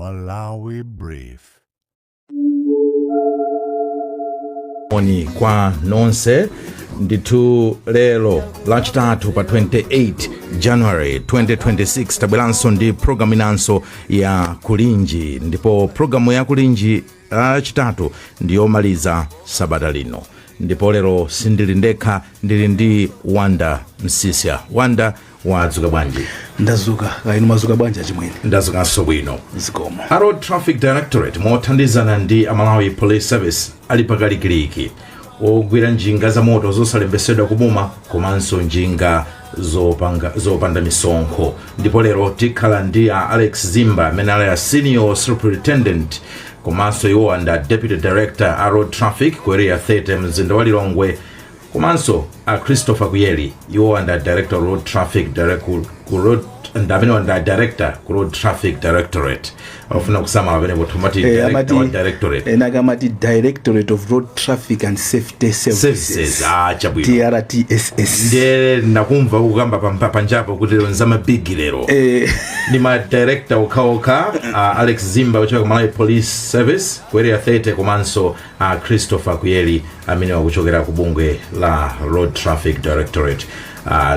Malawi Brief. Moni kwa nonse ndithu. Lero Lachitatu pa 28 January 2026 tabweranso ndi programu inanso ya Kulinji, ndipo programu ya Kulinji Lachitatu ndiyomaliza sabata lino. Ndipo lero sindili ndekha, ndili ndi Wanda Msisya. Wanda, wadzuka bwanji? Ndazuka kaya inu mwazuka bwanji, achimwene? Ndazukanso bwino. Zikomo. A Road Traffic Directorate mothandizana ndi a Malawi Police Service ali pakalikiliki ogwira njinga za moto zosalembesedwa kuboma komanso njinga zopanda misonkho. Ndipo lero tikhala ndi a Alex Zimba amene ali a senior superintendent, komanso iwo ndi a deputy director a road traffic ku Area 30, mzinda wa Lilongwe, komanso a Christopher Kuyeli, iwo ndi a director road traffic direct, ku road ndi amene ndi a director ku Road Traffic Directorate. Afuna kusamala pamenepo tumati director wa directorate. Ena akamati Directorate of Road Traffic and Safety Services. Services, ah, chabwino. DRTSS. Ndiye ndakumva ukukamba panjapo kuti lero nzamabigi lero. Ndi ma director okhaokha, Alex Zimba kuchoka ku Malawi Police Service ku Area 30, komanso Christopher Kuyeli amene wakuchokera ku bungwe la Road Traffic Directorate.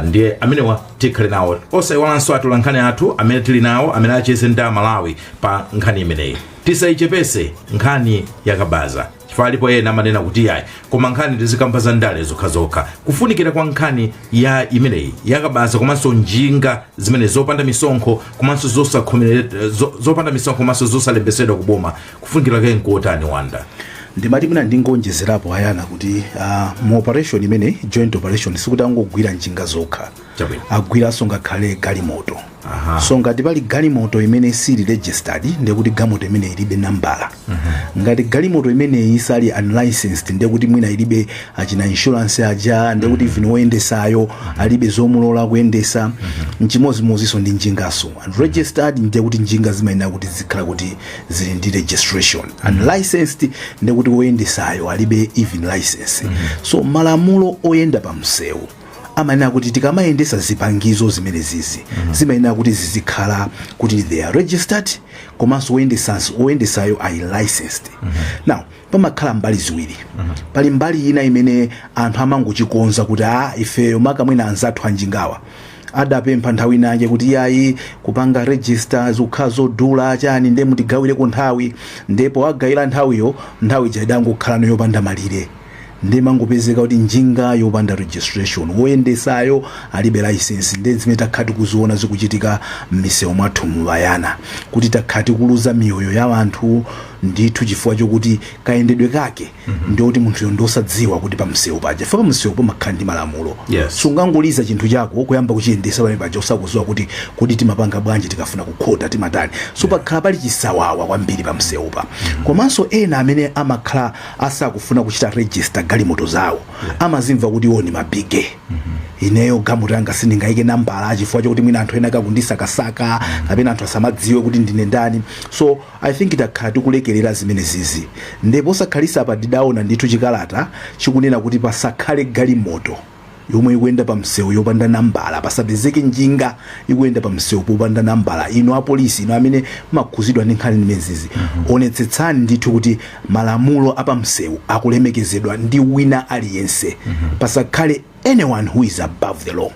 Ndiye amenewa tikhale nawo, osayiwalanso atola nkhani athu amene tili nawo amene acheze ndi Amalawi pa nkhani imeneyi. Tisayichepese nkhani yakabaza, chifukwa alipo ena amanena kuti yayi, koma nkhani tizikamba za ndale zokhazokha. Kufunikira kwa nkhani ya imeneyi yakabaza komanso njinga zimene zopanda misonkho komanso zopanda misonkho komanso zosalembesedwa kuboma, kufunikira ke nkotani, Wanda? Ndimati mwina ndingonjezerapo ayana kuti mu operation imene, joint operation, sikuti angogwira njinga zokha. Agwiranso ngakhale galimoto. So ngati pali galimoto imene sili registered, ndekuti galimoto imene ilibe nambala. Ngati galimoto imeneyi isali unlicensed, ndekuti mwina ilibe achina insurance aja, ndekuti even woyendesayo alibe zomulola kuyendesa. Nchimozimozinso ndi njingaso. Unregistered, ndekuti njinga zimayenera kuti zikhala kuti zili ndi registration. Unlicensed, ndekuti woyendesayo alibe even license. So malamulo oyenda pa msewu amayenera kuti tikamayendesa zipangizo zimene zizi zimayenera kuti zizikhala kuti they are registered, komanso woyendesayo ali licensed. Now pamakhala mbali ziwiri. Pali mbali ina imene anthu amangochikonza kuti a ifeyo, maka mwina anzathu anjingawa adapempha nthawi inake kuti iyayi, kupanga register zikukhala zodula chani, nde mutigawireko nthawi. Ndipo agawira nthawiyo, nthawi ija idangokhala yopanda malire, ndi mangopezeka kuti njinga yopanda registration, woyendesayo alibe license. Ndi zimene takhala tikuziona zikuchitika m'misewu mwathu mubayana, kuti takhala tikuluza miyoyo ya anthu ndithu chifukwa chokuti kayendedwe kake ndikuti munthuyo ndosadziwa kuti pamsewu paja, chifukwa pamsewu pamakhala ndi malamulo. Sungangoliza chinthu chako kuyamba kuchiyendesa pamene paja usakudziwa kuti kodi timapanga bwanji, tikafuna kukhota timatani. So pakhala pali chisawawa kwambiri pamsewu pa. Komanso ena amene amakhala asakufuna kuchita register galimoto zawo amazimva kuti iwo ni mabige. Ineyo galimoto yanga sindingayike nambala chifukwa chokuti mwina anthu ena akakundisakasaka kapena anthu asamadziwe kuti ndine ndani. So I think takhala tikulekerera zimene zizi, ndipo osakhalisa apa ndidaona ndithu chikalata chikunena kuti pasakhale galimoto yomwe ikuyenda pa msewu yopanda nambala, pasapezeke njinga ikuyenda pa msewu popanda nambala. Inu apolisi, inu amene makhuzidwa ndi nkhani zimenezi, onetsetsani ndithu kuti malamulo apamsewu akulemekezedwa ndi wina aliyense. Pasakhale anyone who is above the law.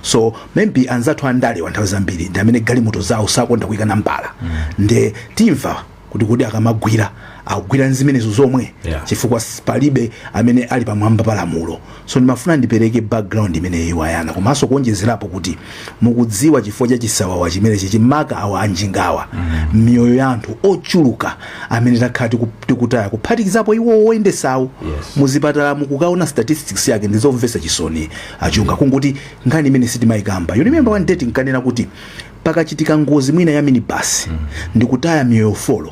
So maybe anzathu andale nthawi zambiri ndi amene galimoto zawo sakonda kuyika nambala. Nde timva kuti kodi akamagwira akugwira zimenezo zomwe, chifukwa palibe amene ali pamwamba pa lamulo. So ndimafuna ndipereke background imeneyi wayana, komanso kuonjezerapo kuti mukudziwa chifukwa cha chisawawa chimenechi, chimaka awa anjingawa, miyoyo ya anthu ochuluka amene takhala tikutaya, kuphatikizapo iwo woyendesawo. Muzipatala mukukaona statistics yake ndizomvetsa chisoni, achunga kungoti nkhani imene sitimayikamba. You remember one day tinkanena kuti pakachitika ngozi mwina ya minibus ndikutaya miyoyo 4,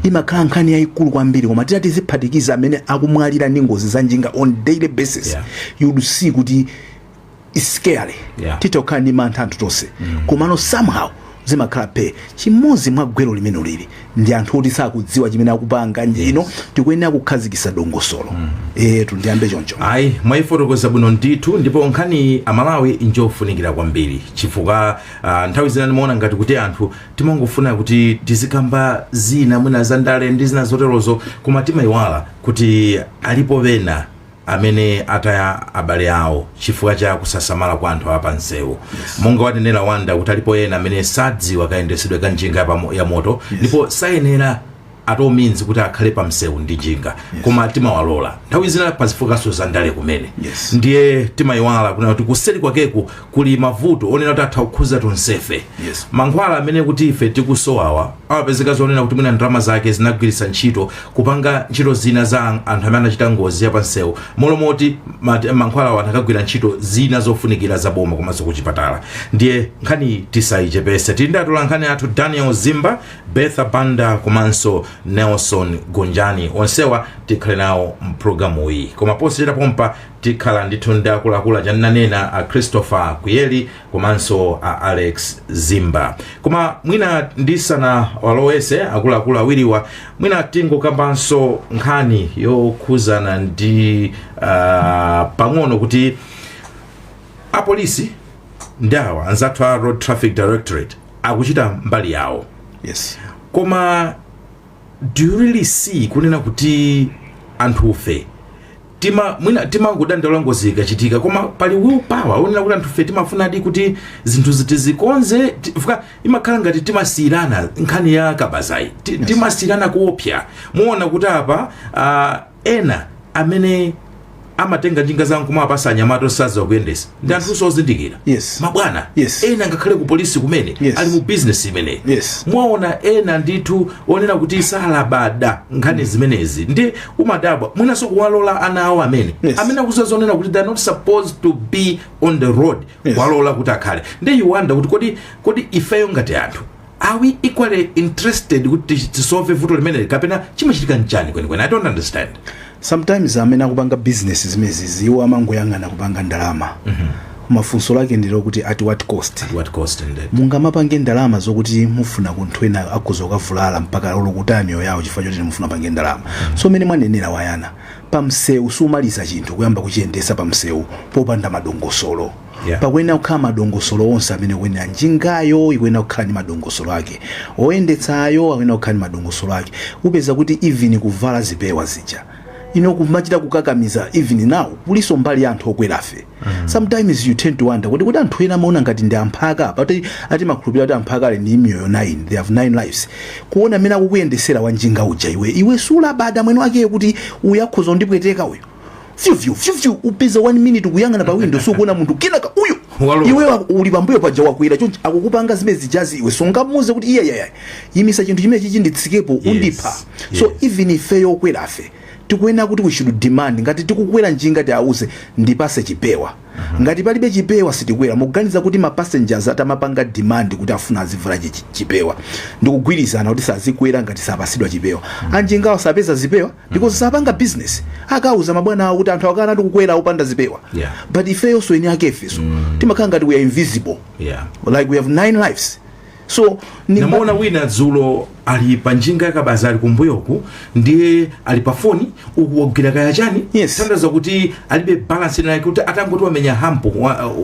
imakhala nkhani yayikulu kwambiri, koma titati tiziphatikiza amene akumwalira ndi ngozi za njinga on daily basis, you would see kuti it's scary. Titokhala ndi mantha anthu tonse, komano somehow Zimakhala pe chimodzi mwa gwero limene lili ndi anthu oti sakudziwa chimene akupanga. Ino tikuyenera kukhazikitsa dongosolo. Tundiyambe choncho. Ayi, mwayifotokoza bwino ndithu, ndipo nkhani, Amalawi, njofunikira kwambiri, chifukwa nthawi zina ndimaona ngati kuti anthu timangofuna kuti tizikamba zina, mwina zandale ndi zina zoterozo, koma timayiwala kuti alipo pena amene ataya abale awo chifukwa cha kusasamala kwa anthu apa msewu. Monga wanenera Wanda kuti alipo ena amene sadziwa kayendesedwe ka njinga ya moto, ndipo sayenera at all means kuti akhale pa msewu ndi njinga. Koma timawalola nthawi zina pazifukaso zandale kumene. Ndiye timayiwala kuna kuti kuseri kwakeku kuli mavuto onena kuti atha kukhuza tonsefe. Mankhwala amene kuti ife tikusowawa amapezeka zonena kuti mwina ndalama zake zinagwiritsa ntchito kupanga ntchito zina za anthu amene anachita ngozi ya pansewu, molomoti mankhwalawo anthu akagwira ntchito zina zofunikira za boma komanso kuchipatala. Ndiye nkhani tisayichepese. Tili ndi atola nkhani athu Daniel Zimba, Betha Banda komanso Nelson Gonjani. Onsewa tikhale nawo mpulogalamu iyi, koma posachita pompa tikhala ndithu ndi akuluakulu achananena, a Christopher Kuyeli komanso a Alex Zimba. Koma mwina ndisana walowese akuluakulu awiriwa, mwina tingokambanso nkhani yokhuzana ndi pang'ono kuti apolisi ndi awa anzathu a Road Traffic Directorate akuchita mbali yawo. Koma do you really see kunena kuti anthufe tima mwina timangodandaula ngozi ikachitika, koma pali willpower onena kuti anthufe timafunadi kuti zinthu tizikonze? Fuka imakhala ngati timasiyirana nkhani ya kabazayi. Timasiyirana kuopsa. Muona kuti apa ena amene amatenga njinga zawo kumapasa anyamata osadziwa kuyendesa ndi anthu ozindikira, mabwana, ena ngakhale ku polisi kumene ali mu business imeneyi. Mwaona ena ndithu onena kuti salabada nkhani zimenezi, ndi umadabwa mwinanso kuwalola ana awo amene amene akuziwa zonena kuti they are not supposed to be on the road, kuwalola kuti akhale. Ndi you wonder kuti kodi ifeyo ngati anthu, are we equally interested kuti tisolve vuto limeneli, kapena chimachitika nchani kwenikweni? I don't understand. Sometimes amene akupanga business zimenezi, iwo amangoyang'ana kupanga ndalama. Mafunso lake ndilo kuti at what cost? At what cost indeed. Mungamapange ndalama zokuti mufuna kunthu ena akhoza kukavulala mpaka olo kutaya miyoyo yawo chifukwa choti mufuna pange ndalama? So mene mwanenera wayana, pamsewu sumaliza chinthu kuyamba kuchiyendesa pamsewu popanda madongosolo. Pakuyenera kukhala madongosolo onse amene kuyenera. Njingayo ikuyenera kukhala ndi madongosolo ake, oyendetsayo akuyenera kukhala ndi madongosolo ake. Upeza kuti even kuvala zipewa zija ino kumachita kukakamiza. Even now kuliso mbali ya anthu okwerafe. Sometimes you tend to wonder kuti anthu ena amaona ngati ndi amphaka pati ati makhulupirira kuti amphaka ali ndi miyoyo 9, they have 9 lives. Kuona amene akukuyendesera wanjinga uja, iwe sulabada mwene wakeyo kuti uyu akhoza kundipweteka uyu. Fyufyu fyufyu, upeza 1 minute kuyang'ana pa window sukuona munthu, kenaka uyu Walowa. iwe uli pambuyo paja wakwera chonchi akukupanga zimene zijazi. Iwe sungamuuze kuti iye yaya yimisa chinthu chimene chichi nditsikepo, undipha. So even ifeyo okwerafe tikuyenera kuti we should demand, ngati tikukwera njinga tiauze ndipase chipewa, ngati palibe chipewa sitikwera. Mukuganiza kuti ma passengers atamapanga demand kuti afuna azivala chipewa, ndikugwirizana kuti sazikwera ngati sapasidwa chipewa, anjingawo sapeza zipewa because sapanga business, akauza mabwana awo kuti anthu akana tikukwera opanda zipewa. But ifeyonso eni ake ifeso timakhala ngati we are invisible, like we have nine lives. So Namuona wina dzulo ali pa njinga yakabaza, ali kumbuyoku, ndiye ali pa foni uku wagwira kaya chani. Tandaza kuti alibe balance naye, kuti atangoti wamenya hump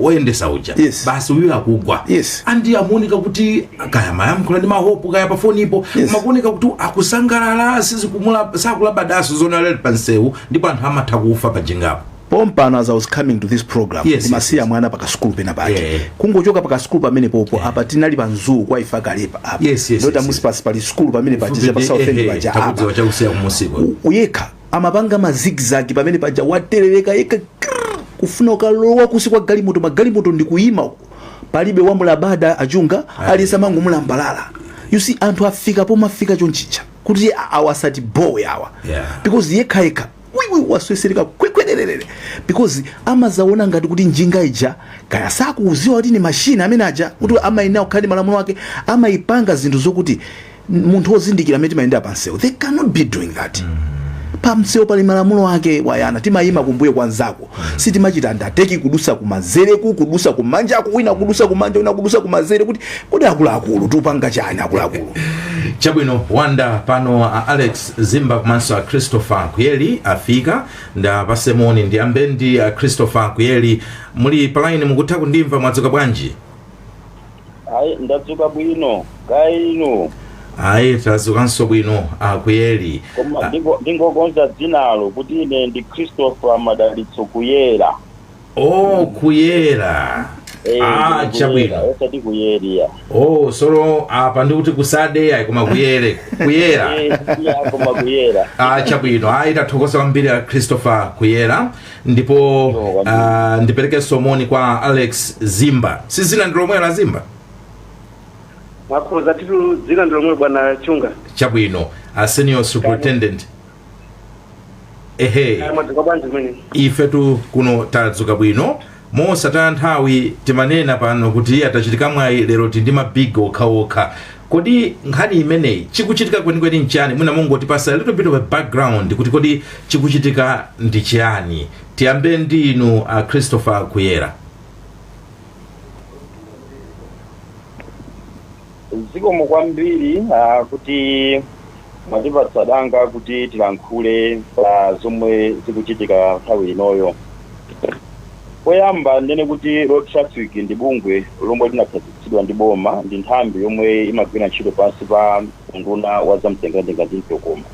woyendesa uja, basi uyu akugwa. Andi amuoneka kuti kaya mayankhula ndi mahopu kaya pa fonipo, makuoneka kuti akusangalala, sizikumula, sakulabadaso zona ali pa nsewu, ndipo anthu amatha kufa pa njingapo. Pompano as I was coming to this program, ndimasiya mwana pakasukulu pena pake. Kungochoka pakasukulu pamene popo, apa tinali pa Mzuwu kwa ife akalepa apa. Ndota musipasi pali sukulu pamene paja pa South End paja apa. Takudziwa chakusiya kumusiko. Uyekha amapanga ma zigzag pamene paja, waterereka yekha krrr, kufuna ukalowa kusi kwa galimoto, magalimoto ndikuyima uko. Palibe wamulabada achunga aliyense amangomulambalala. You see, anthu afika pomafika chonchicha kuti awasati bowe awa, because yekha yekha wiwi waswesereka kwekwererere, because amazaona ngati kuti njinga ija kaya sakuuziwa kuti ni mashini amene aja kuti amayenera kukhala ndi malamulo ake, amayipanga zinthu zokuti munthu wozindikira amene timayendera pansewu, they cannot be doing that. Pamsewu pali malamulo ake wayana. Timayima kumbuyo kwa nzako, sitimachita overtake kudusa kumanzereku, kudusa kumanjaku, wina kudusa kumanja, wina kudusa kumanzere, kuti kodi akuluakulu tupanga chani akuluakulu? Chabwino, Wanda. Pano a Alex Zimba komanso a Christopher Kuyeli afika, ndapase moni. Ndiyambe ndi a Christopher Kuyeli. Muli pa line, mukutha kundimva? Mwadzuka bwanji? Ayi, ndadzuka bwino, kaya inu? Ayi, tadzukanso bwino, a Kuyeli. Koma ndingokonza dzinalo kuti ine ndi Christopher Madalitso Kuyera. Oh, Kuyera. Ah, ndine chabwino. Kuyera, osati Kuyeriya. Oh, solo apa ndikuti kusade ayi, koma kuyere, Kuyera. Iya, koma Kuyera. Ah, chabwino. Ayi, tathokoza kwambiri a Christopher Kuyera. Ndipo kwambiri. Ndiperekenso moni kwa Alex Zimba. Si zina ndi lomwe la Zimba? Mwakhoza titu, dzina ndi lomwe, bwana Chunga. Chabwino, a senior superintendent, ehe. Mwadzuka bwanji kumene? Ifetu kuno tadzuka bwino. Mosataya nthawi, timanena pano kuti atachitika mwayi lero ti ndi mabig okhaokha. Kodi nkhani imeneyi chikuchitika kwenikweni nchani? Mwina mungotipasa a little bit of a background kuti kodi chikuchitika ndi chiyani. Tiyambe ndi inu, a Christopher Kuyera. Zikomo kwambiri kuti mwatipatsa danga kuti tilankhule pa zomwe zikuchitika nthawi inoyo. Poyamba ndene kuti road traffic ndi bungwe lomwe linakhazikitsidwa ndi boma, ndi nthambi yomwe imagwira ntchito pansi pa unduna wa zamtengatenga ndi mtokoma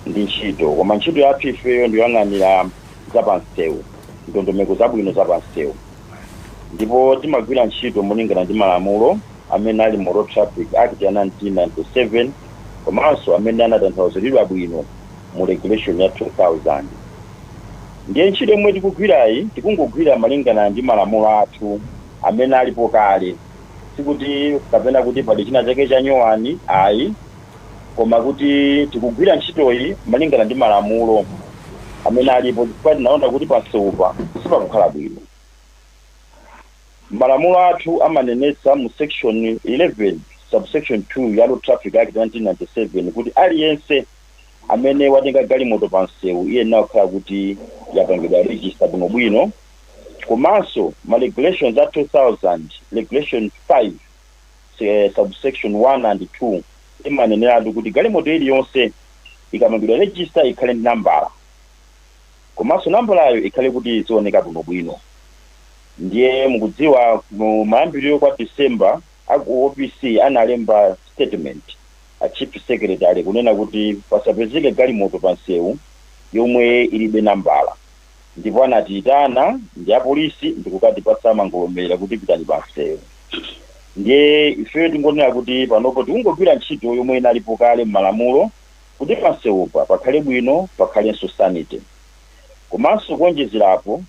ndi ntchito. Koma ntchito yathu ifeyo ndiyang'anira zapamsewu, ndondomeko zabwino zapamsewu, ndipo timagwira ntchito molingana ndi malamulo amene ali mu Road Traffic Act ya 1997, komanso amene anatanthauziridwa bwino mu regulation ya 2000. Ndiye ntchito yomwe tikugwirayi, tikungogwira malingana ndi malamulo athu amene alipo kale. Sikuti kapena kuti pali china chake cha nyowani, ayi, koma kuti tikugwira ntchitoyi malingana ndi malamulo amene alipo, chifukwa tinaona kuti pansewupa sipakukhala bwino. Malamulo athu amanenetsa mu section 11 subsection 2 ya Road Traffic Act 1997 kuti aliyense amene watenga galimoto pa msewu iyenera kukhala kuti yapangidwa register bwinobwino. Komanso ma regulations a 2000, regulation 5 subsection 1 and 2 imaneneratu kuti galimoto iliyonse ikamangidwa register ikhale ndi nambala, komanso nambalayo ikhale kuti izioneka bwinobwino. Ndiye mukudziwa, mu mayambiriro kwa December aku OPC analemba statement, a chief secretary, kunena kuti pasapezeke galimoto pa msewu yomwe ilibe nambala, ndipo anatiyitana ndi apolisi ndikukatipatsa mangolomera kuti pitani pa msewu. Ndiye ifeyo tingonena kuti panopo tikungogwira ntchito yomwe inalipo kale m'malamulo, kuti pansewupa pakhale bwino, pakhalenso sanity. Komanso kuonjezerapo,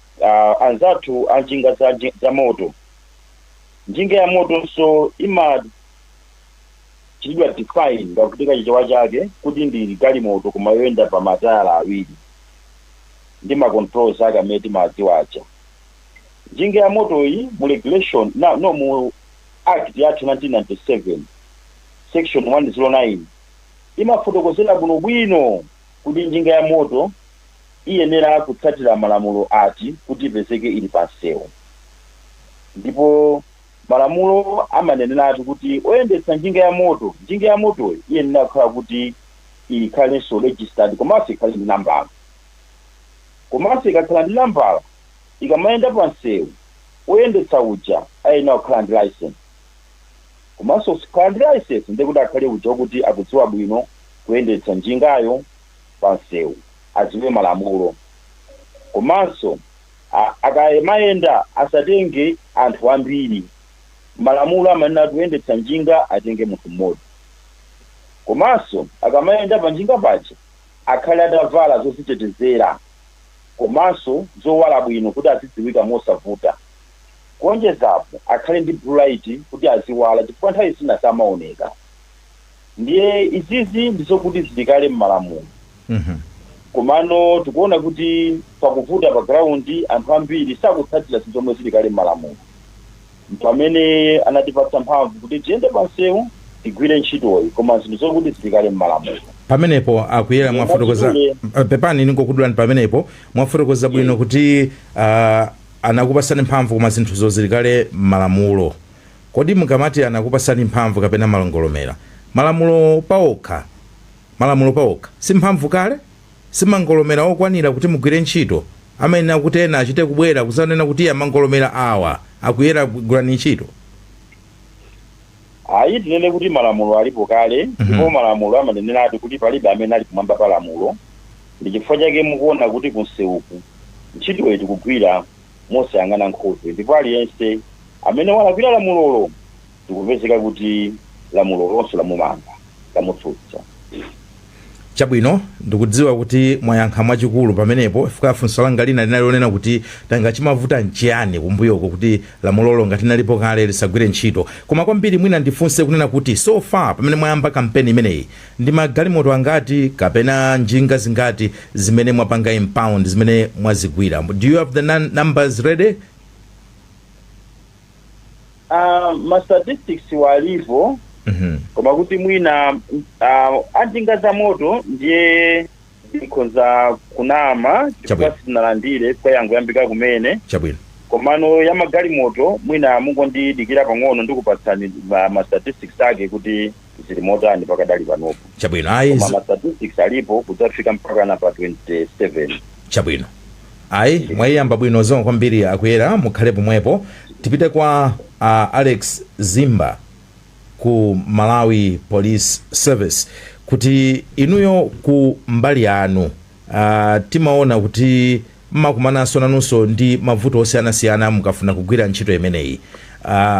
anzathu a njinga za moto, njinga ya motonso imachitidwa define ngakutika chichewa chake kuti ndi galimoto koma yoyenda pa matayala awiri ndi ma controls ake amene timadziwa aja. Njinga ya motoyi mu regulation na, no, mu act yathu 1997 section 109 imafotokozera bwinobwino kuti njinga ya moto iyenera kutsatira malamulo ati kuti ipezeke ili pa msewu. Ndipo malamulo amaneneratu kuti oyendetsa njinga ya moto, njinga ya motoyi iyenera kukhala kuti ikhalenso registered, komanso ikhale ndi nambala. Komanso ikakhala ndi nambala, ikamayenda pa msewu, oyendetsa uja ayenera kukhala ndi license. Komanso kukhala ndi license ndiye kuti akhale uja kuti akudziwa bwino kuyendetsa njingayo pa msewu, adziwe malamulo. Komanso akamayenda asatenge anthu ambiri. Malamulo amanena kuyendetsa njinga atenge munthu mmodzi. Komanso akamayenda pa njinga paja akhale atavala zozitetezera komanso zowala bwino kuti azidziwika mosavuta. Kuonjezapo, akhale ndi blue light kuti aziwala, chifukwa nthawi zina samaoneka. Ndiye izizi ndizokuti zilikale m'malamulo, komano tikuona kuti pakuvuta pa ground, anthu ambiri sakutsatira zinthu zomwe zili kale m'malamulo. Pamene anatipatsa mphamvu kuti tiyende pa msewu, tigwire ntchitoyi, koma zinthu zokuti zili kale m'malamulo. Pamenepo akuyera mwafotokoza. Mwachidule. Pepani ningokudulani pamenepo. Mwafotokoza bwino kuti anakupasani mphamvu, koma zinthuzo zili kale malamulo. Kodi mukamati anakupasani mphamvu kapena malongolomera, malamulo paokha si mphamvu kale? Si mangolomera okwanira kuti mugwire ntchito? Amene akuti ena achite kubwera kusanena kuti iya, mangolomera awa akuyera, gwirani ntchito? Ayi, tinene kuti malamulo alipo kale, ndipo malamulo amaneneratu kuti palibe amene ali kumwamba pa lamulo. Ndi chifukwa chake mukuona kuti kunsewuku ntchitoyi tikugwira mosayang'ana nkhope, ndipo aliyense amene walakwira lamulolo tikupezeka kuti lamulo lonse lamumanga, lamutsutsa. Chabwino, ndikudziwa kuti mwayankha mwachikulu pamenepo, chifukwa funso langa lina linali lonena kuti tanga chimavuta nchiyani kumbuyoko kuti lamulolo ngati linalipo kale lisagwire ntchito. Koma kwambiri mwina ndifunse kunena kuti so far, pamene mwayamba kampeni imeneyi, ndi magalimoto angati kapena njinga zingati zimene mwapanga impound, zimene mwazigwira? Do you have the numbers ready? Ma statistics walipo, koma kuti mwina anjinga za moto ndiye ndikhoza kunama chifukwa sitinalandire, kwa yangoyambika kumene. Komano ya magalimoto mwina mungondidikira pang'ono, ndikupatsani ma statistics ake kuti zili motani pakadali panopo. Chabwino, ayi. Koma ma statistics alipo kudzafika mpaka na pa 27. Chabwino, ayi, mwayiyamba bwino. Zikomo kwambiri akuyera, mukhale pomwepo. Tipite kwa Alex Zimba ku Malawi Police Service kuti inuyo ku mbali yanu, timaona kuti mmakumananso nanunso ndi mavuto osiyanasiyana mukafuna kugwira ntchito imeneyi.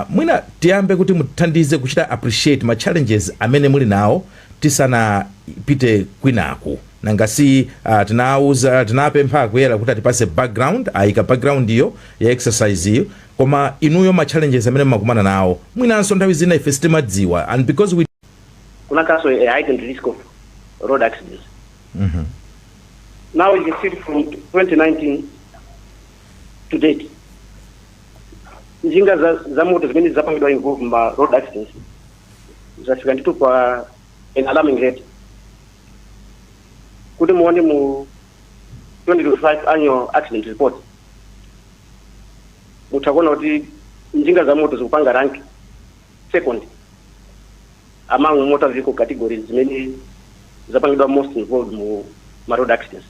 Mwina tiyambe kuti muthandize kuchita appreciate ma challenges amene muli nawo tisanapite kwinaku. Nanga si tinauza, tinapempha akuyera kuti atipase background, ayika background iyo ya exercise iyo, koma inuyo ma challenges amene mmakumana nawo, mwinanso nthawi zina ife sitimadziwa, and because we Kunakaso a heightened risk of road accidents. Now you can see from 2019 to date, njinga za moto zimene zapangidwa involve ma road accidents zafika ndithu pa an alarming rate. Kuti muone mu 2025 annual accident report, mutakuona kuti njinga za moto zikupanga rank second among motor vehicle categories zimene zapangidwa most involved mu ma road accidents.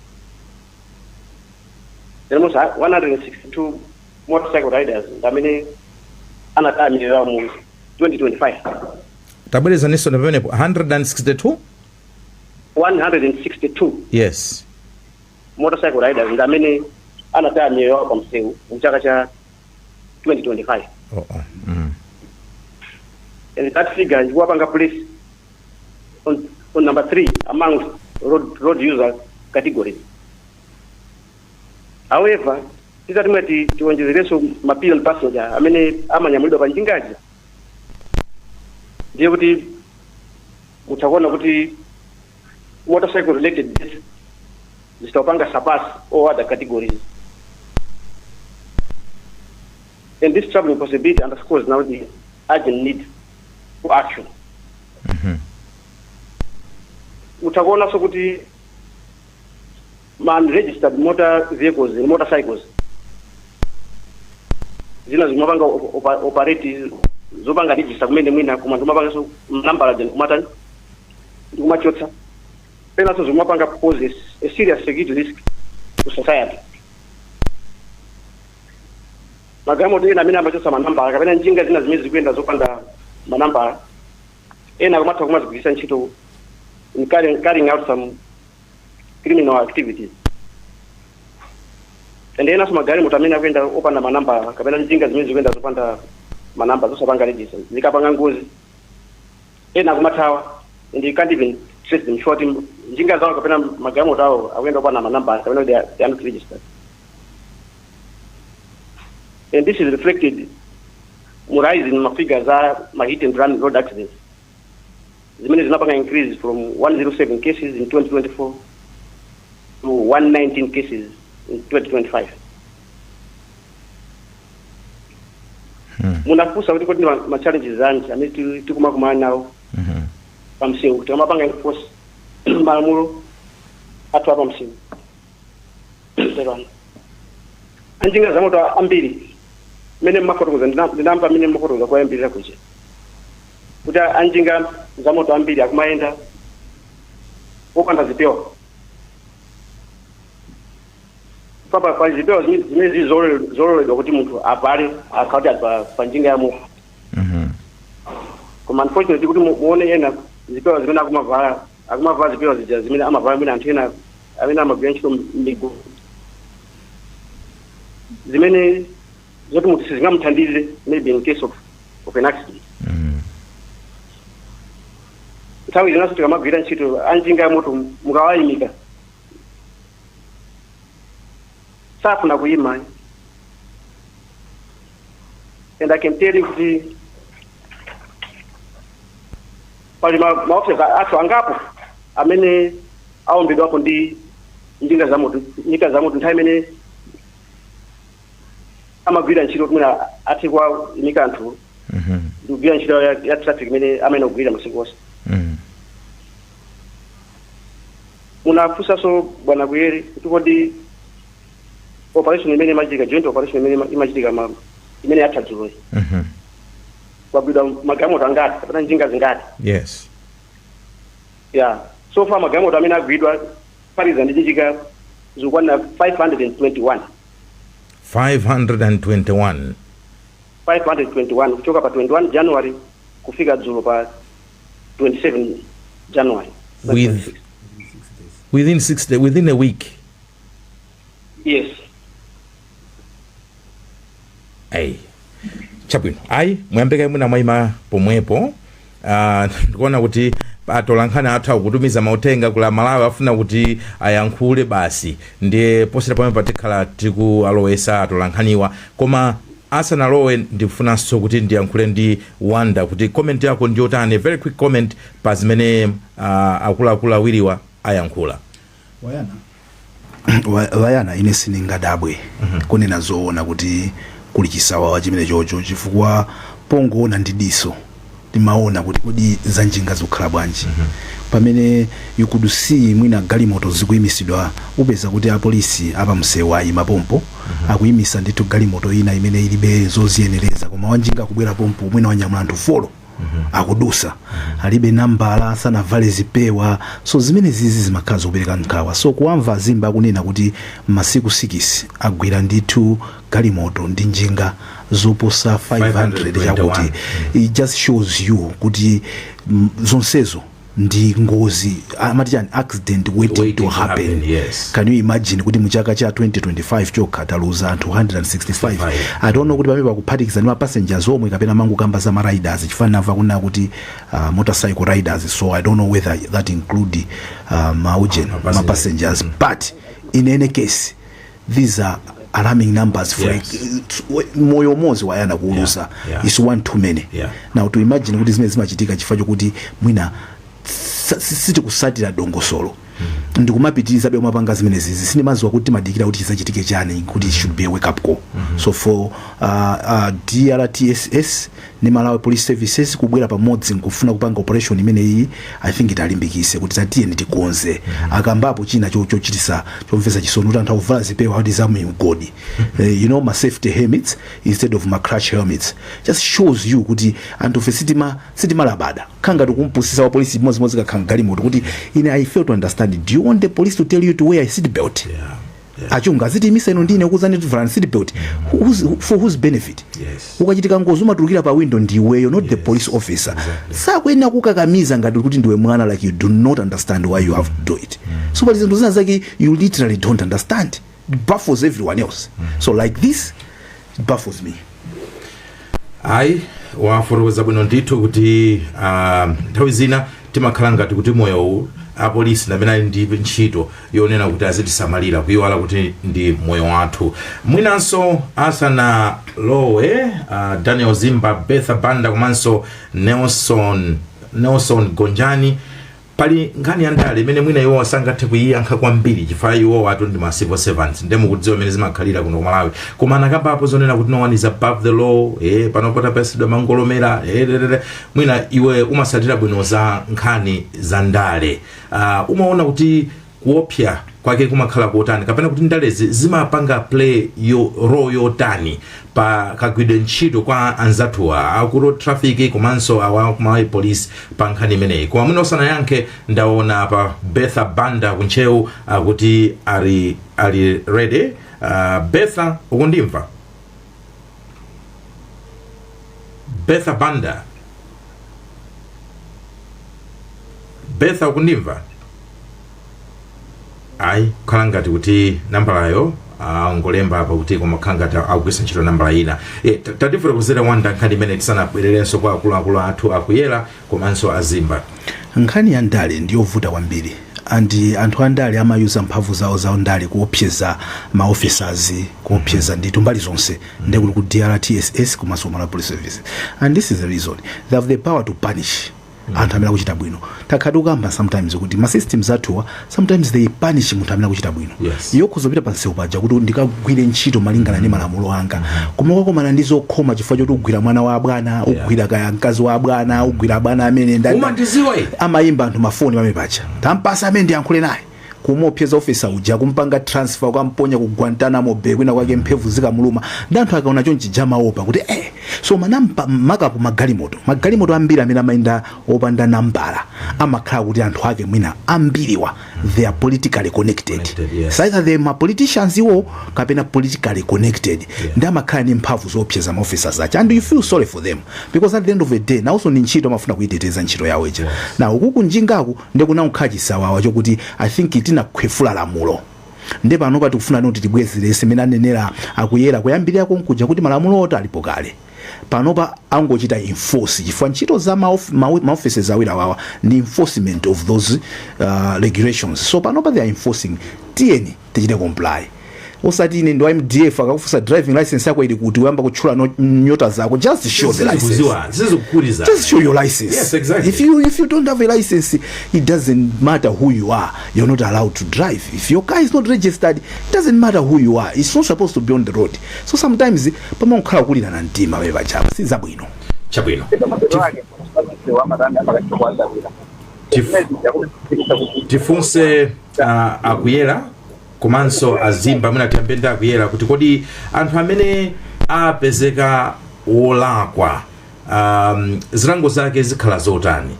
Almost 162 motorcycle riders amene anataya miyoyo yawo mu 2025. Tabwerezaninso pamenepo, 162? 162 motorcycle riders ndi amene anataya miyoyo yawo pa msewu mu chaka cha 2025. Oh. And that figure ikuwapanga place on number three among road user categories. However, titati mwati tiwonjezerenso ma pillion passenger amene amanyamulidwa pa njingazi, ndiye kuti mutakuona kuti motorcycle related deaths zitapanga surpass all other categories. And this troubling possibility underscores now the urgent need for action. Mutakuonanso kuti ma unregistered motor vehicles and motorcycles zina zimapanga operate zopanga register kumene mwina, koma ndimapanganso nambala zene kumatani, ndikumachotsa, penanso zimapanga pose a serious security risk to society. Magalimoto ena amene amachotsa manambala kapena njinga zina zimene zikuyenda zopanda manambala, ena akumatha kumazigwiritsa ntchito in carrying out some criminal activities, and enanso magalimoto amene akuyenda opanda manambala kapena njinga zimene zikuyenda zopanda manamba, zosapanga register, zikapanga ngozi ena akumathawa and you can't even trace them, short njinga zawo kapena magalimoto awo akuyenda opanda manambala kapena they are not registered. And this is reflected mu rise in ma figures a ma hit and run road accidents zimene zinapanga increase from 107 cases in 2024 to 119 cases in 2025. Munafunsa kuti kodi ma challenges anji amene tikumakumana nawo pamsewu kuti amapanga enforce Malamulo athu apa msimu pepani, anjinga za moto ambiri mene mmafotokoza, ndinamva mene mmafotokoza koyambirira kuja kuti anjinga za moto ambiri akumayenda opanda zipewa. Papa pali zipewa zimene zili zololedwa kuti munthu avale akhauti ali pa njinga ya moto. Koma unfortunately kuti muone ena zipewa zimene akumavala zipewa zija zimene amavala mwina anthu ena amene amagwira ntchito m'migodi, zimene zoti munthu sizingamuthandize maybe in case of an accident. Nthawi zinaso tikamagwira ntchito, anjinga ya moto mukawayimika safuna kuyima. And I can tell you kuti pali maofisa athu angapo amene awombedwapo ndi njinga za moto, njinga za moto nthawi imene amagwira ntchito kuti mwina athe kuwayimika anthu ndi kugwira ntchito ya traffic imene amene kugwira masiku onse. Munafunsanso bwana Kuyere kuti kodi operation imene imachitika, joint operation imene imachitika imene yatha dzuloyi, kwagwidwa magalimoto angati kapena njinga zingati? Yes. Yeah, so far magalimoto amene agwidwa kuphatikiza ndi njinga zikukwana 521. 521? 521, kuchoka pa 21 January kufika dzulo pa 27 January. Within 6 days, within a week? Yes. Ayi, chabwino, ayi, muyambeka mwina mwayima pomwepo. Ndikuona kuti atolankhani athu akutumiza mauthenga kula Malawi, afuna kuti ayankhule basi. Ndiye posera pamwe patikhala tikualowesa atolankhaniwa, koma asanalowe ndikufunanso kuti ndiyankhule ndi Wanda kuti comment yako ndiyotani, very quick comment pa zimene akuluakulu awiriwa ayankhula. Wayana, Wayana, ine sindingadabwe kunena zoona kuti kuli chisawawa chimene chocho, chifukwa pongoona ndi diso timaona kuti kodi za njinga zikukhala bwanji, pamene you could see mwina galimoto zikuyimisidwa, upeza kuti apolisi apamsewu ayima pompo, akuyimisa ndithu galimoto ina imene ilibe zoziyenereza, koma wanjinga akubwera pompo, mwina wanyamula anthu 4, akudusa, alibe nambala, sanavale zipewa. So zimene zizi zimakhala zikupereka nkhawa. So kuwamva Zimba akunena kuti masiku 6 agwira ndithu galimoto ndi njinga zoposa 500 521. Chakuti it just shows you kuti zonsezo ndi ngozi, amati chani, accident waiting, waiting to to happen. Happen, yes. Can you imagine kuti muchaka cha 2025 chokha taluza anthu 165? 65. I don't know kuti pamene pakuphatikiza ndi ma passengers omwe kapena mangokamba za ma riders, chifukwa namva kunena kuti motorcycle riders, so I don't know whether that include maujen Ma ma passengers, but in any case these are alarming numbers for moyo umodzi, Wayana, kuuluza is one too many. Now to imagine kuti zimene zimachitika chifukwa chokuti mwina sitikusatira dongosolo ndikumapitirizabe kumapanga zimenezizi, sindimaziwa kuti timadikira kuti chizachitike chani kuti it should be a wake up call. So for DRTSS ndi Malawi Police Services kubwera pamodzi nkufuna kupanga operation imeneyi, I think italimbikise kuti tatiyeni tikonze. Akambapo china chochitisa chomvetsa chisoni kuti anthu akuvala zipewa kuti za migodi, ma safety helmets instead of ma crash helmets, just shows you kuti anthu fe sitimalabada. Khanga tikumpusisa wa polisi imodzimodzi kakhala galimoto kuti ine I fail to understand, do you want the police to tell you to wear a seat belt? Yeah. Achunga azitiimisa ino ndine kuzani tivala seat belt? For whose benefit? Yes. Ukachitika ngozi umatulukira pa window ndiweyo, not the police officer. Sakuyenera kukakamiza ngati kuti ndiwe mwana, like you do not understand why you have to do it. So pali zinthu zina zake you literally don't understand. It baffles everyone else. So like this, it baffles me. Ayi, wafotokoza bwino ndithu kuti nthawi zina timakhala ngati kuti moyowu apolisi ndamene ali ndi ntchito yonena kuti azitisamalira, kuyiwala kuti ndi moyo wathu. Mwinanso asanalowe Daniel Zimba, Betha Banda komanso Nelson Gonjani, Pali nkhani ya ndale imene mwina iwowa sangathe kuyiyankha kwambiri chifukwa iwowa atu ndi ma civil servants, nde mukudziwa imene zimakhalira kuno ku Malawi. Koma anakambapo zonena kuti no one is above the law, pano patapasidwa mangolomera, lelele. Mwina iwe umasatira bwino za nkhani za ndale, umaona kuti kuopsa kwake kumakhala kotani, kapena kuti ndalezi zimapanga play yo role yotani pa kagwidwe ntchito kwa anzathuwa aku road traffic komanso awa ku Malawi Police pa nkhani imeneyi? Koma mwina usanayankhe, ndaona pa Betha Banda kuntcheu akuti ali ready. Betha, ukundimva? Betha Banda, Betha, ukundimva? Ayi, kukhala ngati kuti nambalayo angolemba apa kuti, koma kukhala ngati akugwiritsa ntchito nambala ina. Tatifotokozera Wanda nkhani imene tisanabwererenso kwa akuluakulu athu akuyera komanso azimba. Nkhani ya ndale ndiyovuta kwambiri, and anthu andale amayuza mphamvu zawo za ndale kuopseza ma officers, kuopseza ndithu mbali zonse, ndekuti ku DRTSS komanso Malawi Police Service. And this is the reason they have the power to punish anthu amene akuchita bwino. Takhala tikukamba sometimes kuti ma systems athuwa, sometimes they punish munthu amene akuchita bwino. Iwe ukhoza kupita pansewu paja kuti ndikagwire ntchito malingana ndi malamulo anga, koma ukakumana ndi zokhoma chifukwa choti ugwira mwana wa abwana, ugwira kaya mkazi wa abwana, ugwira abwana amene Umandiziwa ine. Amayimba anthu mafoni pamene paja, tampasa amene ndiyankhule naye, kumuopseza officer uja, kumpanga transfer, kukamponya ku Guantanamo Bay kwina kwake, mphevu zikamuluma. Ndi anthu akaona chonchi amaopa kuti so manamba makapu magalimoto ambiri amene amayenda opanda nambala amakhala kuti anthu ake mwina ambiriwa they are politically connected. Connected, yes. So either they ma politicians iwo kapena politically connected. Ndi amakhala ndi mphamvu zoopseza ma officers aja, and you feel sorry for them because at the end of the day nawonso ndi ntchito, amafuna kuyiteteza ntchito yawo ija. Na uku kunjingaku ndi kunakhala chisawawa chokuti I think tinakhwefula lamulo, ndi panopa tikufuna kuti tibwezerese imene anenera akuyera kuyambirira konkuja kuti malamulo oti alipo kale, panopa angochita enforce, chifukwa ntchito za ma offices awiri awawa ndi enforcement of those regulations. So panopa they are enforcing. Tiyeni tichite comply, osati ine ndi wa MDF, akakufunsa driving license yako ili kuti, uyamba kutchula nyota zako. Just show the license. Sizikuziwa, sizikukuliza. Just show your license. Yes, exactly. If you don't have a license, it doesn't matter who you are, you're not allowed to drive. If your car is not registered, it doesn't matter who you are, it's not supposed to be on the road. So sometimes pamakhala kulirana mtima pamene pachapa, sizabwino. Chabwino. Tifunse akuyera komanso azimba. Mwina tiyambe ndi akuyera kuti kodi anthu amene apezeka wolakwa, zilango zake zikhala zotani?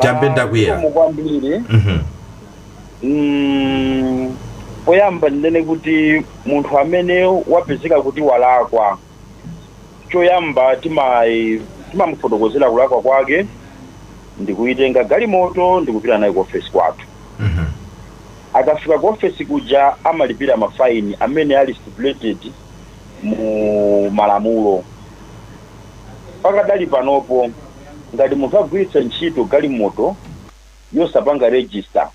Tiyambe ndi akuyera. Zikomo kwambiri. Poyamba ndinene kuti munthu amene wapezeka kuti walakwa, choyamba timamufotokozera kulakwa kwake ndikuyitenga galimoto ndikupita naye ku ofesi kwathu. Akafika ku ofesi kuja amalipira mafaini amene ali stipulated mu malamulo. Pakadali panopo, ngati munthu agwiritsa ntchito galimoto yosapanga register,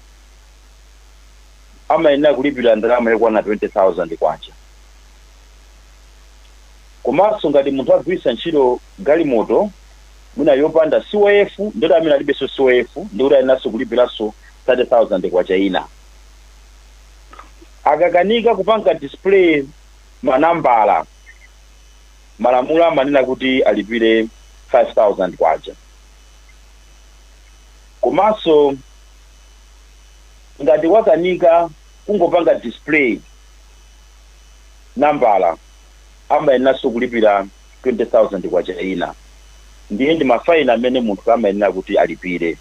amayenera kulipira ndalama yokwana 20,000 kwacha. Komanso ngati munthu agwiritsa ntchito galimoto mwina yopanda COF, ndoti amene alibenso COF, ndikuti ayeneranso kulipiranso 30,000 kwacha ina. Akakanika kupanga display manambala, malamulo amanena kuti alipire 5,000 kwacha. Komanso ngati wakanika kungopanga display nambala, amayeneranso kulipira 20,000 kwacha ina. Ndiye ndi mafaini amene munthu amayenera kuti alipire,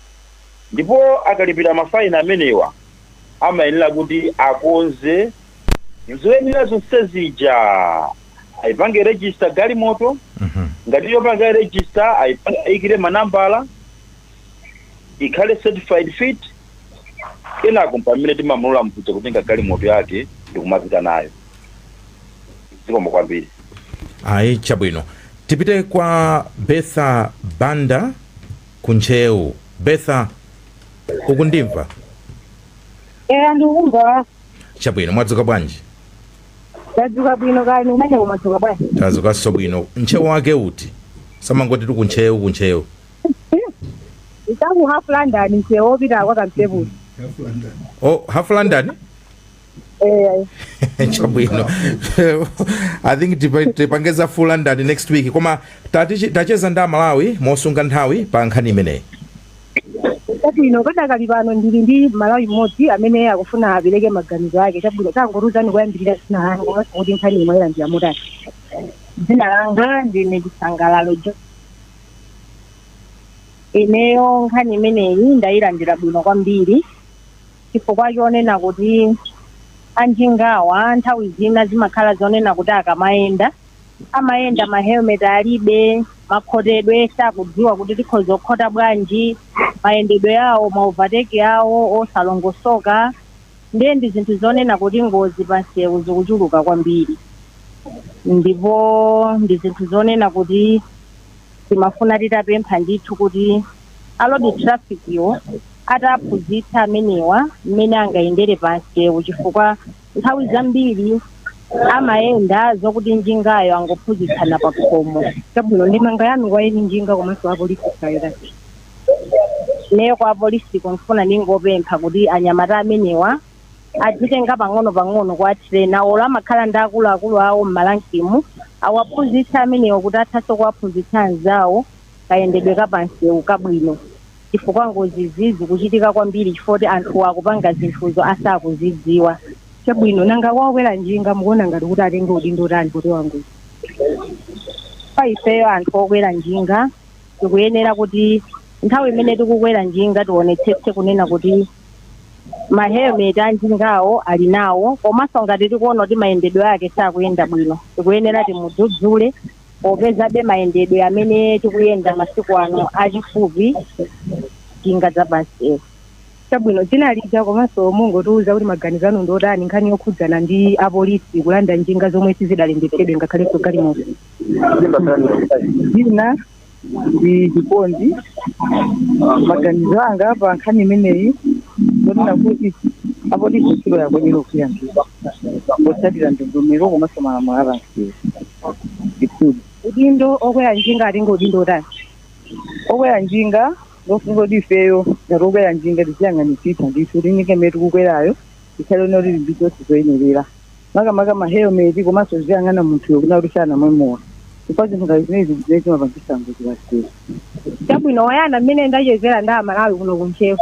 ndipo akalipira mafaini amenewa amayenera kuti akonze zoyenera zonse zija, ayipange register galimoto. Ngati yopanga register, ayikire manambala, ikhale certified fit. Kenako pamene timamulola munthu kutenga galimoto yake ndikumapita nayo. Zikomo kwambiri. Ayi, chabwino. Tipite kwa Betha Banda kuntcheu. Betha, ukundimva? Eya, ndikumva. Chabwino, mwadzuka bwanji? Tadzuka bwino, kani umene umadzuka bwanji? Tadzukanso bwino. Ntcheu wake uti? Samangoti tikuntcheu, kuntcheu. Itaku Half London, msewu wopita kwa Kamtebuli. Oh, Half London. Eh. Chabwino, I think tipangeza full London next week, koma tacheza ndi Amalawi mosunga nthawi pa nkhani imeneyi. Chabwino, padakali pano ndili ndi Malawi mmodzi amene akufuna apereke maganizo ake. Chabwino, tangoruzani kuyambirira dzina lanu komanso kuti nkhani imwe ilandira motani. Dzina langa ndine Chisangalalo Jo. Ineyo nkhani imeneyi ndayilandira bwino kwambiri, chifukwa chonena kuti anjingawa nthawi zina zimakhala zonena kuti akamayenda amayenda ma helmet alibe, makhotedwe sakudziwa kuti tikhoza kukhota bwanji, mayendedwe yawo, ma overtake awo osalongosoka. Ndiye ndi zinthu zonena kuti ngozi pansewu zikuchuluka kwambiri, ndipo ndi zinthu zonena kuti timafuna titapempha ndithu kuti a road traffic iwo ataphunzitsa amenewa mmene angayendere pansewu, chifukwa nthawi zambiri amayenda zokuti njingayo angophunzitsana pa khomo. Chabwino, ndemanga yanu kwa eni njinga komanso apolisi kayira? Ineyo kwa apolisi kumfuna ndingopempha kuti anyamata amenewa adzitenga pang'ono pang'ono kwa train-a, olo amakhala ndi akuluakulu awo m'ma rank-mu, awaphunzitsa amenewa kuti athanso kuwaphunzitsa anzawo kayendedwe kapansewu kabwino, chifukwa ngozizi zikuchitika kwambiri chifukwa kuti anthu akupanga zinthuzo asakuzidziwa. Chabwino, nanga wakwera njinga mukuona ngati kuti atenge udindo utani popewa ngozi? Pa ifeyo anthu okwera njinga tikuyenera kuti nthawi imene tikukwera njinga tionetsetse kunena kuti ma helmet a njingawo ali nawo, komanso ngati tikuona kuti mayendedwe ake sakuyenda bwino, tikuyenera timudzudzule, popezabe mayendedwe amene tikuyenda masiku ano achifupi njinga zapansewu. Chabwino, dzina lija komanso mungotiuza kuti maganizo anu ndi otani nkhani yokhudzana ndi apolisi kulanda njinga zomwe sizidalembetsedwe ngakhalenso galimoto. Dzina ndi Chikondi. Maganizo anga pa nkhani imeneyi ndonena kuti apolisi ntchito yakuyenera kugwira ntchito potsatira ndondomeko komanso malamulo apansewu ndithudi. Udindo okwera njinga atenge udindo otani? Okwera njinga ndofunika kuti ifeyo ngati okwera njinga tiziyang'anitsitsa ndithu kuti njinga imene tikukwerayo ikhale kuti ndi zonse zoyenerera, makamaka ma helmet, komanso ziyang'ana munthuyo kuna kuti sanamwe mowa, chifukwa zinthu ngati zimenezi zimene zimapangisa ngozi pansewu. Chabwino, wayana, mmene ndachezera ndi Amalawi kuno kuntchewu.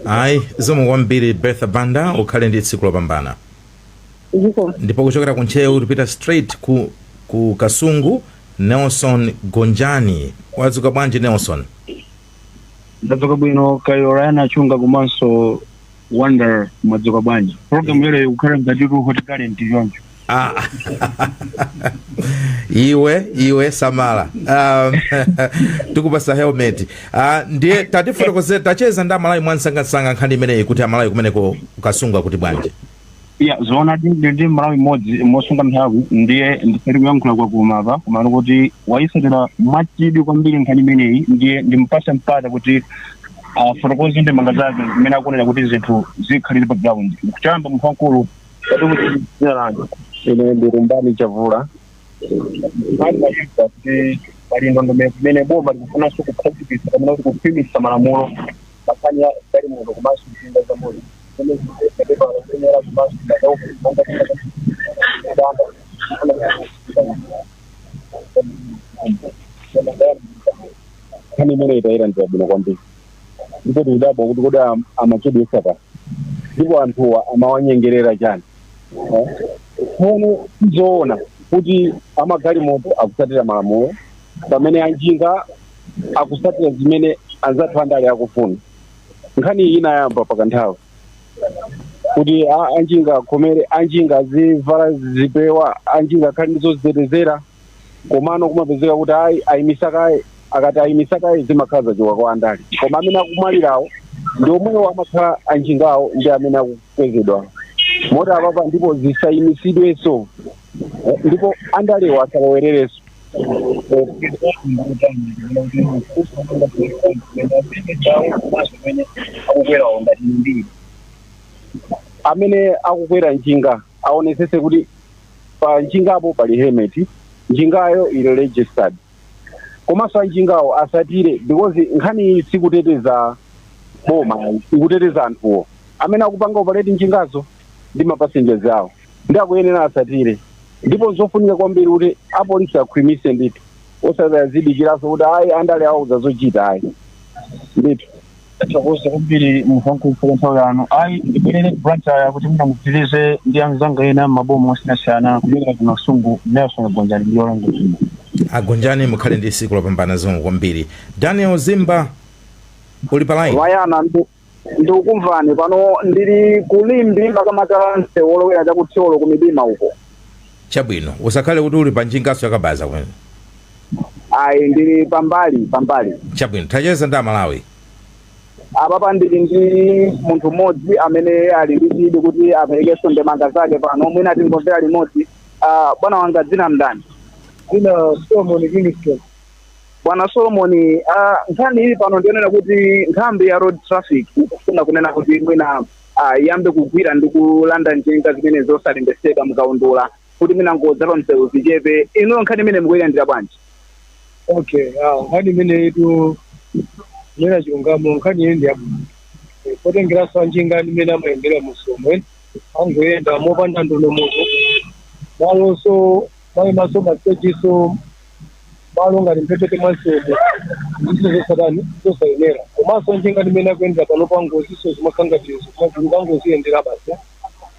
Ayi, zikomo kwambiri Bertha Banda, ukhale ndi tsiku lopambana. Zikomo. Ndipo kuchokera ku Ntcheu tipita straight ku Kasungu. Nelson Gonjani, wadzuka bwanji Nelson? Ndadzuka bwino kayo, Chunga komanso Wonder, mwadzuka bwanji? Program yole ikukhala ngati Hot Current choncho. Ah. Iwe samala, tikupasa helmet. Ndiye tatifotokoze, tacheza ndi Amalawi mwansangasanga nkhani imeneyi, kuti Amalawi kumeneko kukasunga kuti bwanji? Ya, zoona, ndi Malawi mmodzi mosunga nthawi, ndiye ndisati kuyankhula kwakuma apa, komano kuti wayisatira mwachidwi kwambiri nkhani imeneyi, ndiye ndimpase mpata kuti afotokoze ndemanga zake zimene akuonera kuti zinthu zikhalire pa ground. Kuchamba munthu wamkulu, kati kuti dzina lanu? Ine ndi Rumbani Chavula. Nkhani mayimva kuti pali ndondomeko imene boma likufunanso kukhazikitsa kapena kuti kukhwimitsa malamulo pankhani ya galimoto komanso njinga za moto zimene zikupepa kuyenera komanso madaumonga danda. Nkhani imene itayilandira bwino kwambiri, ndipo tikudabwa kuti kodi amachedwesa pa ndipo anthuwa amawanyengerera chani? Tsono sizoona kuti amagalimoto akusatira malamulo pamene anjinga akusatira zimene anzathu andale akufuna. Nkhani iyi inayamba pakanthawi kuti anjinga akhomere, anjinga azivala zipewa, anjinga akhale ndi zozitetezera, komano kumapezeka kuti ayi, ayimisakaye. Akati ayimisakaye, zimakhala zachoka kwa andale, koma amene akumwalirawo ndi omwewo amakhala anjingawo ndi amene akukwezedwa moti apapa, ndipo zisayimisidwenso. Ndipo andalewo asalowererenso. Akukwerawo ngati mbiri. Amene akukwera njinga aonesese kuti pa njingapo pali helmet, njingayo ili registered. Komanso Komanso anjingawo asatire, because nkhani iyi sikuteteza boma, ikuteteza anthuwo amene akupanga operate njingazo ndi mapassengers awo, ndi akuyenera asatire. Ndipo zofunika kwambiri kuti apolisi akhwimise ndithu, osazidikiraso kuti ayi, andale auza zochita, ayi ndithu. Tathokoza kwambiri mufankufa nthawi yanu. Ayi, ndibwerere Blantyre kuti mwina mupitirize ndi anzanga ena m'maboma osiyanasiyana. Kuchokera kuno Kasungu, Nelson Gonjani ndi olongosola. Agonjani, mukhale ndi tsiku lopambana. Zikomo kwambiri. Daniel Zimba, uli pa line? Wayana, ndikukumvani. Pano ndili kulimbi, makamaka msewu wolowera chakuthyolo kumidima uko. Chabwino, usakhale kuti uli pa njingaso yakabaza kumene. Ayi, ndili pambali pambali. Chabwino, tacheza ndi Amalawi. Apapa ndili ndi munthu mmodzi amene ali ndi chidwi kuti aperekenso ndemanga zake pano. Mwina tingomvera limodzi. Bwana wanga, dzina mndani? Dzina Solomon Kingston. Bwana Solomon, nkhani ili pano ndionena kuti nthambi ya road traffic ikufuna kunena kuti mwina iyambe kugwira ndi kulanda njinga zimene zosalembetsedwa mukaundula, kuti mwina ngozi za pamsewu zichepe. Inuyo nkhani imene mukuyilandira bwanji? Okay, nkhani imene itu imene chilungamo, nkhani iyi ndi yabwino. Potengeranso anjinga imene amayendera musomwe, angoyenda mopanda ndondomeko, malonso mayimaso mastejiso, malo ngati mphepete mwa msewu, ndizo zosatani, zosayenera. Komanso njinga limene akuyendera pano pa ngoziso zimakhala ngati zimachuluka, ngoziyendera basi.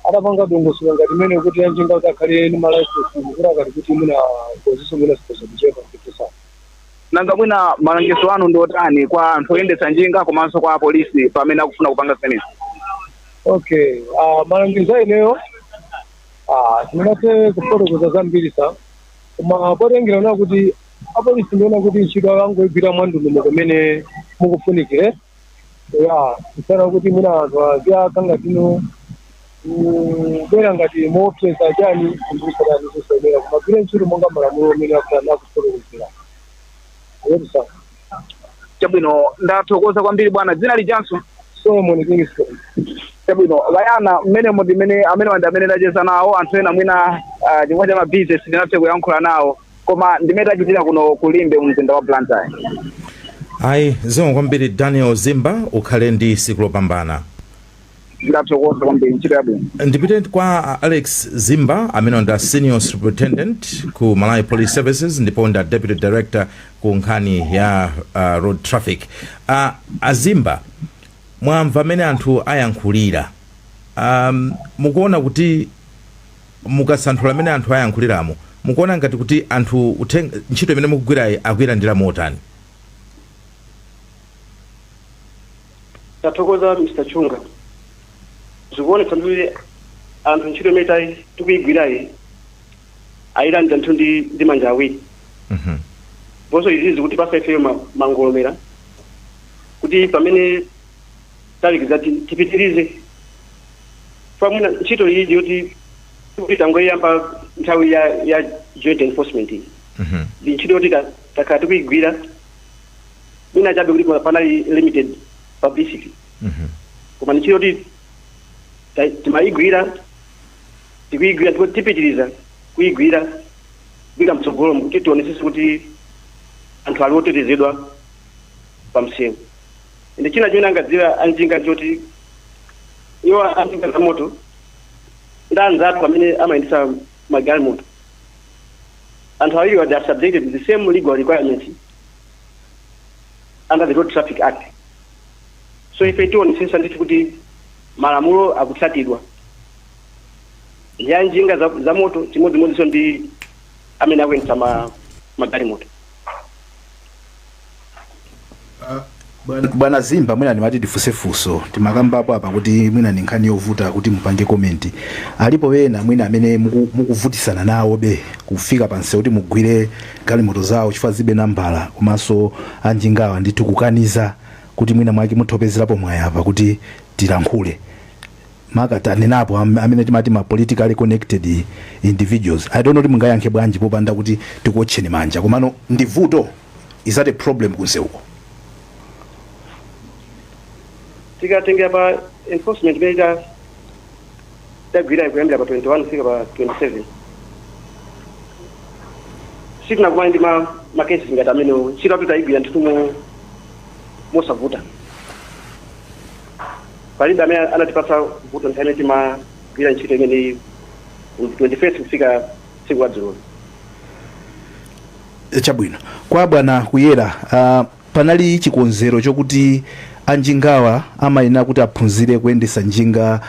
Atapanga dongosolo ngati imene kuti anjinga kuti akhale ndi malaisensi, kuti akati kuti mwina ngoziso mwina zikhoza kuchepa ndikusa. Nanga mwina malangizo anu ndi otani kwa anthu oyendetsa njinga komanso kwa apolisi pamene akufuna kupanga zimenezi? Okay, malangizo ineyo tingathe kufotokoza zambiri sa, koma potengera na kuti apolisi, ndiona kuti ntchito akangoigwira mwandondomeko kumene mukufunikire ya kusana kuti mwina anthu aziyakanga tino kubwera ngati moopseza chani, ndikusadani zosayenera, koma gwire ntchito monga malamulo amene akufotokozera ayerisa. Chabwino, ndathokoza kwambiri bwana. Dzina lijanso? Solomon Kingston. Chabwino vayana, mmene ndimene amene wandi amene ndacheza nawo. Anthu ena mwina chifukwa cha mabizinesi tinathe kuyankhula nawo, koma ndimene tachitira kuno kulimbe mu mzinda wa Blantyre. Ayi, zikomo kwambiri Daniel Zimba, ukhale ndi tsiku lopambana. Ndathokoza kwambiri, ntchito yabwino. Ndipite kwa Alex Zimba amene ndi senior superintendent ku Malawi Police Services ndipo ndi deputy director ku nkhani ya road traffic. Azimba, mwamva amene anthu ayankhulira. Mukuona kuti mukasanthula amene anthu ayankhuliramo, mukuona ngati kuti anthu ntchito imene mukugwirayi akuyilandira motani? Tathokoza, Mr Chunga. Zikuonetsa kuti anthu ntchito imene tikuyigwirayi ayilandira nthu ndi manja awiri. Ndiponso izi zikutipasa ifeyo mangolomera kuti pamene talikiza tipitirize. Pamwina ntchito iyi ndiyoti kuti tangoyamba nthawi ya joint enforcement iyi, ndi ntchito yoti takhala tikuyigwira, mwina chabe kuti panali limited publicity, koma ndi ntchito yoti timayigwira, tikuyigwira, ndipo tipitiriza kuyigwira kuyika mtsogolo kuti tionetsetse kuti anthu ali otetezedwa pa msewu. Ende china chimene angadziwa anjinga choti iwo anjinga za moto ndi anzathu amene amayendetsa magalimoto, anthu awiriwa, they are subjected to the same legal requirements under the Road Traffic Act. So ife tionetsetsa ndithu kuti malamulo akutsatidwa ndi anjinga za moto chimodzimodzinso ndi amene akuyendetsa magalimoto. Bwana Zimba, mwina ndimati tifunsefunso. Timakambapo apa kuti mwina ndi nkhani yovuta kuti mupange comment. Alipo ena mwina amene mukuvutisana nawo be kufika pansewu kuti mugwire galimoto zawo chifukwa zilibe nambala, komanso anjingawa ndithu kukaniza, kuti mwina mwake muthopezerapo mwayi apa kuti tilankhule, maka tanenapo amene timati ma politically connected individuals? I don't know kuti mungayankhe bwanji popanda kuti tikuotcheni manja, komano ndi vuto, is that a problem kunsewuko? Tikatengera pa enforcement imene tagwira kuyambira pa 21 kufika pa 27, sitinakumane ndi ma Ma cases ngati amenewo, ntchito yathu tayigwira ndithu mosavuta. Palibe amene anatipatsa vuto nthawi imene timagwira ntchito imeneyi, 21st kufika tsiku la dzulo. Chabwino. Kwa bwana Kuyera, panali chikonzero chokuti anjingawa amayenera kuti aphunzire kuyendesa njinga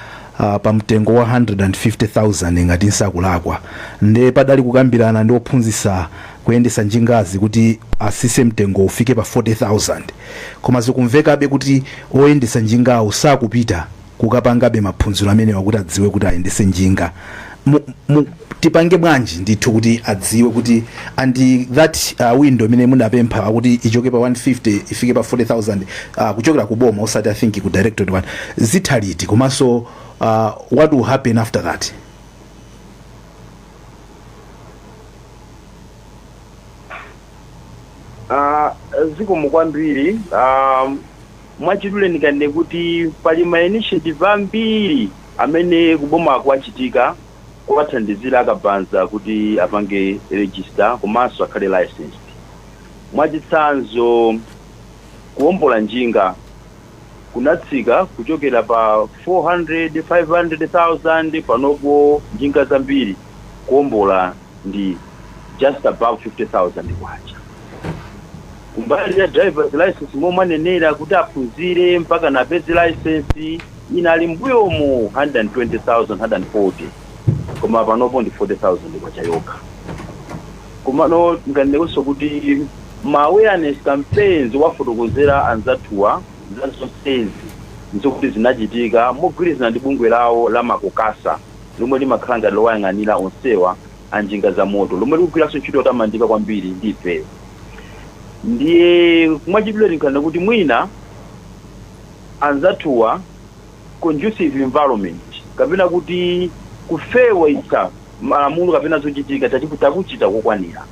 pa mtengo wa 150,000 ngati nsakulakwa, nde padali kukambirana ndi ophunzitsa kuyendesa njingazi kuti asise mtengo ufike pa 40,000, koma zikumvekabe kuti oyendesa njingawo sakupita kukapangabe maphunziro amenewa kuti adziwe kuti ayendese njinga. Tipange bwanji ndithu kuti adziwe kuti and that window imene munapempha kuti ichoke pa 150 ifike pa 40,000 kuchokera ku boma, osati I think ku directorate one, zitha liti? Komanso what will happen after that? Zikomo kwambiri. Mwachidule ndikanene kuti pali ma initiative ambiri amene kuboma kwachitika kuwathandizira akabaza kuti apange register komanso akhale licensed. Mwachitsanzo, kuwombola njinga kunatsika kuchokera pa 400 500,000. Panopo njinga zambiri kuwombola ndi just above 50,000 kwacha. Kumbali ya driver's license, momwe anenera kuti aphunzire mpaka napeze license, inali mbuyomu 120,000, 140, koma panopo ndi 40,000 kwacha yokha. Komano nganenenso kuti ma awareness campaigns wafotokozera anzathuwa za zonsezi nzokuti zinachitika mogwirizana ndi bungwe lawo la Makokasa, lomwe limakhala ngati lowayang'anira onsewa anjinga za moto, lomwe likugwiranso ntchito yotamandika kwambiri ndi ifeyo. Ndiye mwachidule tinkanena kuti mwina anzathuwa conducive environment kapena kuti kufewetsa malamulo kapena zochitika takuchita kokwanira.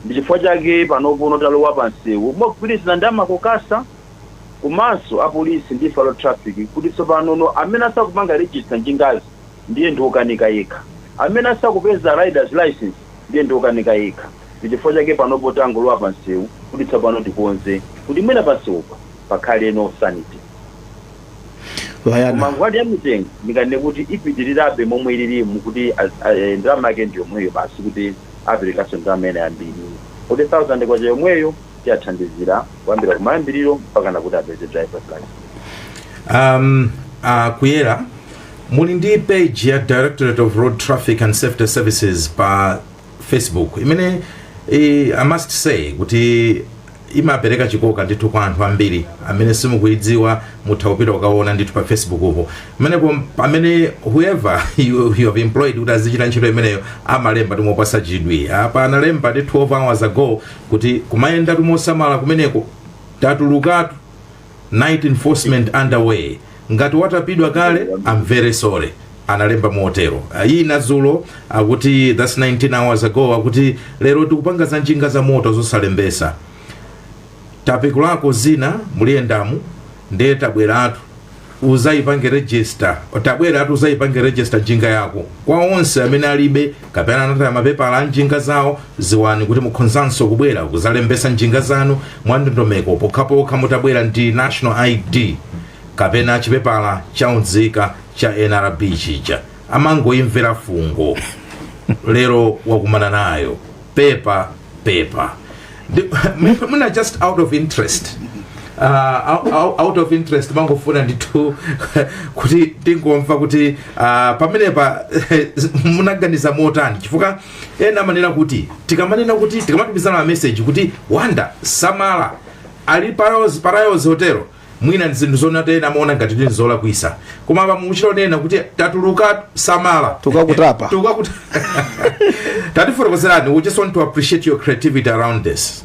Ndi chifukwa chake panopo talowa pa msewu mogwirizana ndi aMakokasa komanso apolisi ndi road traffic, kuti tsopanono amene asakupanga register njingazi ndiye ndiokanika yekha, amene asakupeza riders license ndiye ndiokanika yekha. Ndi chifukwa chake panopo tangolowa pa msewu kuti tsopano tikonze kuti mwina pa msewupa pakhale no sanity. Vayana. Koma nkhani ya mitengo ndinganene kuti ipitirirabe momwe ililimu, kuti ndalama yake ndi yomweyo basi, kuti aperekanso ndalama ina yambiri, 40,000 kwacha yomweyo, tiyathandizira kuyambira kumayambiriro mpaka nakuti apeze driver's license. Kuyera, muli ndi page ya Directorate of Road Traffic and Safety Services pa Facebook imene I must say kuti imapereka chikoka ndithu kwa anthu ambiri. Amene simukuidziwa mutha kupita kukaona ndithu pa Facebook upo pamenepo, pamene whoever you have employed kuti azichita ntchito imeneyo amalemba timopasa chidwi. Apa analemba ndi 12 hours ago kuti kumayenda timosamala kumeneko, tatulukatu, night enforcement underway, ngati watapidwa kale, I'm very sorry, analemba motero. Ina dzulo akuti, that's 19 hours ago, akuti lero tikupanga za njinga za moto zosalembesa, tapikulako zina muliyendamu, ndiye tabweratu uzayipange register, tabweratu uzayipange register njinga yako. Kwa onse amene alibe kapena anataya mapepala a njinga zawo, ziwani kuti mukhonzanso kubwera kuzalembesa njinga zanu mwa ndondomeko pokhapokha mutabwera ndi national ID kapena chipepala cha unzika cha NRB chija. Amangoimvera fungo, lero wakumana nayo, pepa pepa. Mwina just out of interest, out of interest, mangofuna ndithu kuti tingomva kuti pamenepa munaganiza motani, chifukwa ena amanena kuti tikamanena kuti tikamatumizana ma message kuti wanda samala ali Parayos Hotel, mwina ndi zinthu zonati ena amaona ngati ndi zolakwisa, koma apa mukuchita kunena kuti tatuluka, samala. Tukakutapa. Tukakuta. Tatifotokozerani, we just want to appreciate your creativity around this.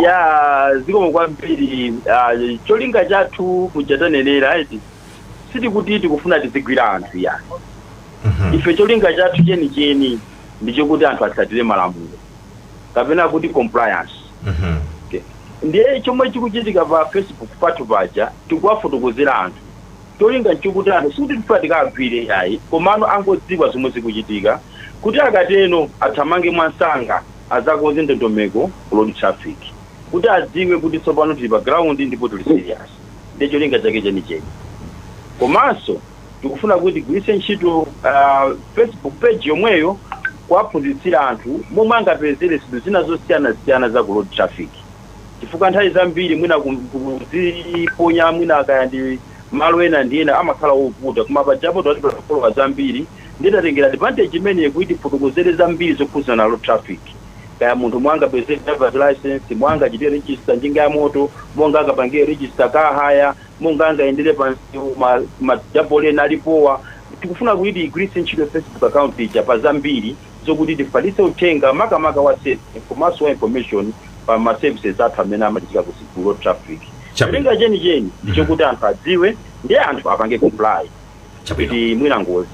Ya, zikomo kwambiri. Cholinga chathu kuja tanenera iti sitikuti tikufuna tizigwira anthu ya. Ife cholinga chathu chenicheni ndichokuti anthu atsatire malamulo kapena kuti compliance. Okay. Ndiye chomwe chikuchitika pa Facebook pathu paja, tikuwafotokozera anthu. Cholinga nchokuti anthu, sikuti tifuna tikagwire ayi, komano angodziwa zomwe zikuchitika kuti akateno athamange mwansanga. Azakonze ndondomeko ku road traffic kuti adziwe kuti tsopano tili pa ground ndipo tili serious, ndiye cholinga chake chenicheni. Komanso tikufuna kuti tigwiritse ntchito Facebook page yomweyo kuwaphunzitsira anthu momwe angapezere zinthu zina zosiyanasiyana za ku road traffic, chifukwa nthawi zambiri mwina kuziponya mwina kaya ndi malo ena ndi ena amakhala ovuta, koma pajapo tati followers zambiri, nditatengera advantage imeneyi kuti tifotokozere zambiri zokhudzana na road traffic, kaya munthu mwangapeze driver's license, mwangachitire register njinga ya moto, monga angapangire register car hire, monga angayendere pa majaboli ena alipowa. Tikufuna kuti tigwiritse ntchito Facebook account ija pa zambiri zokuti tifalitse uthenga, makamaka wa safety komanso wa information pa ma services athu amene amachitika ku road traffic. Cholinga chenicheni ndichokuti anthu adziwe ndi anthu apange comply kuti mwina ngozi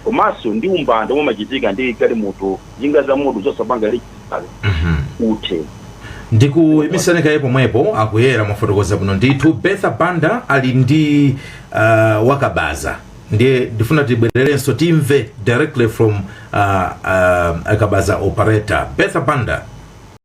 komanso ndi umbanda omwe umachitika ndi galimoto, njinga za moto zosapanga register uthe. Ndikuyimisani kaye pomwepo. Akuyera, mwafotokoza bwino ndithu. Betha Banda ali ndi wakabaza, ndiye ndifuna tibwererenso timve directly from akabaza operator Betha Banda.